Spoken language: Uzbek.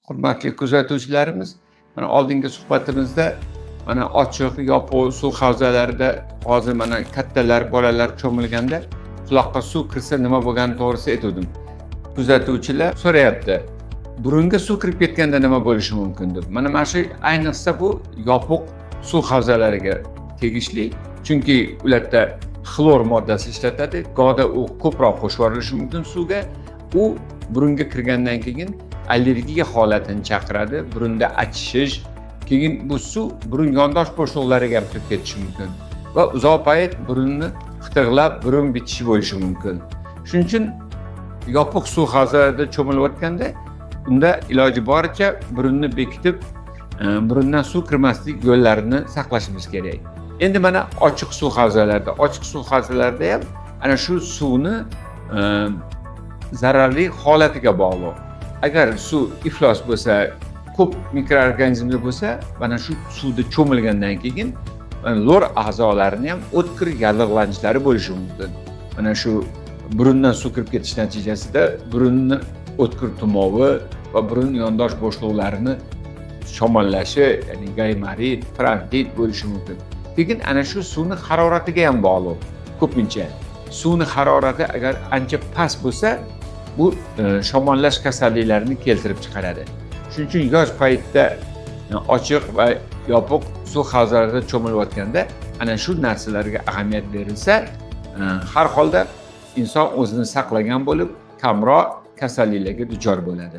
Hurmatli kuzatuvchilarimiz, mana oldingi suhbatimizda mana ochiq, yopiq suv havzalarida hozir mana kattalar, bolalar cho'milganda quloqqa suv kirsa nima bo'lgani to'g'risida aytuvdim. Kuzatuvchilar so'rayapti, burunga suv kirib ketganda nima bo'lishi mumkin deb. Mana shu ayniqsa bu yopiq suv havzalariga tegishli, chunki ularda xlor moddasi ishlatadi, gohda u ko'proq qo'shib yuborilishi mumkin suvga. U burunga kirgandan keyin allergiya holatini chaqiradi, burunda achishish, keyin bu suv burun yondosh bo'shliqlariga ham kirib ketishi mumkin va uzoq payt burunni qitiqlab, burun bitishi bo'lishi mumkin. Shuning uchun yopiq suv havzalarida cho'milayotganda unda iloji boricha burunni bekitib, burundan suv kirmaslik yo'llarini saqlashimiz kerak. Endi mana ochiq suv havzalarida, ochiq suv havzalarida ham ana shu suvni zararli holatiga bog'liq. Agar suv iflos bo'lsa, ko'p mikroorganizmlar bo'lsa, mana shu suvda cho'milgandan keyin mana lo'r a'zolarini ham o'tkir yallig'lanishlari bo'lishi mumkin. Mana shu burundan suv kirib ketish natijasida burunni o'tkir tumovi va burun yondosh bo'shliqlarini shamollashi, ya'ni gaymarit, frontit bo'lishi mumkin. Keyin ana shu suvni haroratiga ham bog'liq. Ko'pincha suvni harorati agar ancha past bo'lsa, bu shamollash kasalliklarini keltirib chiqaradi. Shuning uchun yoz paytida ochiq va yopiq suv havzalarida cho'milayotganda ana shu narsalarga ahamiyat berilsa, har holda inson o'zini saqlagan bo'lib, kamroq kasalliklarga duchor bo'ladi.